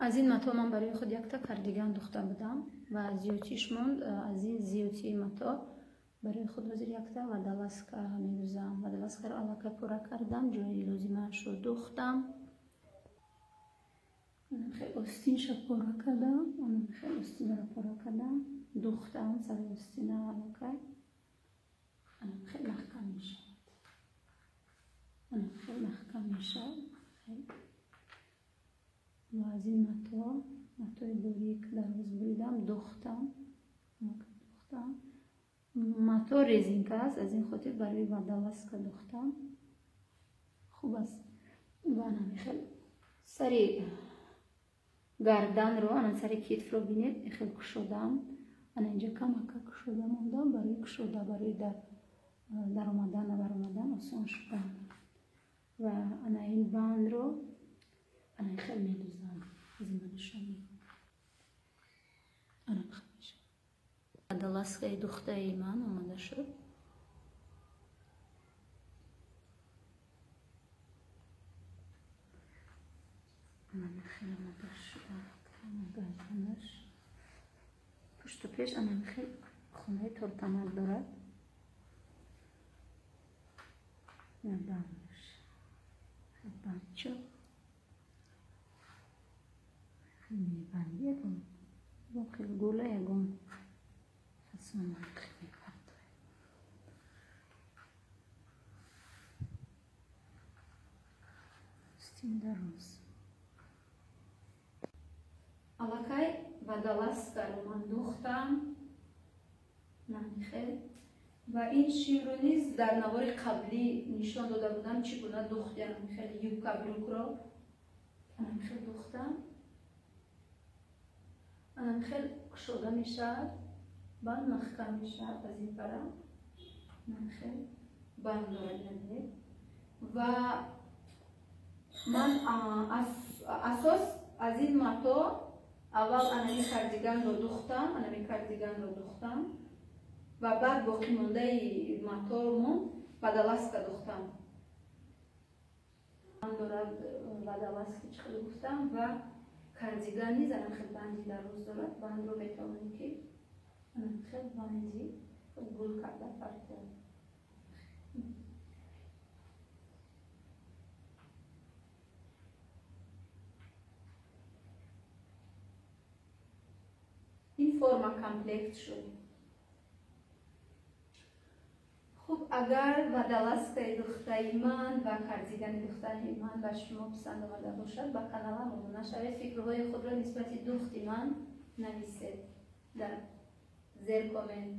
Аз ин мато ман барои худ якта кардиган духта будам ва зиётиш монд. Аз ин зиётии мато барои худ ҳозир якта водолазка медузам. Водолазкаро аллакай пурра кардам, ҷои лозимаашро духтам. Хеле остинша пурра кардам, хеле остинро пурра кардам, духтам сари остина аллакай. Хеле маҳкам мешавад. Хеле маҳкам мешавад. Ва аз ин матои борик дароз буридам, духтам. Мато резинка аст, аз ин хотир барои водолазка духтам. Хуб аст. Ва хеле сари гарданро, ана сари китфро бинед, хеле кушодам. Ана инҷа камака кушода мондам, барои кушода, барои даромадан ва баромадан осон шудан. Ва ана ин бандро ана хеле медузам. Аз ин нишон медиҳам. Ана хеле мешавад. Водолазкаи духтаи ман омода шуд. Ана хеле омода шуд. Гарданаш пушту пеш ана хеле хонаи тортанак дорад. Бандаш банд шуд. Мебанди ягон хел гула, ягон фасона мепартояд. Остин дароз. Аллакай водолазкаро ман духтам. Хел. Ва ин шимро низ дар навори қаблӣ нишон дода будам, чӣ гуна духтам. Хеле юбка брюкро хел духтам. Хел кушода мешавад, банд маҳкам мешавад аз ин пара. Хел банд дорад. Ва ман асос аз ин мато аввал анами кардиганро духтам, ва баъд боқимондаи матормон водолазка духтам. Дорад водолазки чӣ хел гуфтам ва кардиган низ ана хел банди дароз дорад. Бандро метавонем ки ана хел банди гул карда партоем. Ин форма комплект шуд. Хуб, агар водолазкаи духтаи ман ва кардигани духтаи ман ба шумо писанд омада бошад, ба каналам обуна шавед. Фикрҳои худро нисбати духти ман нависед дар зер коммент.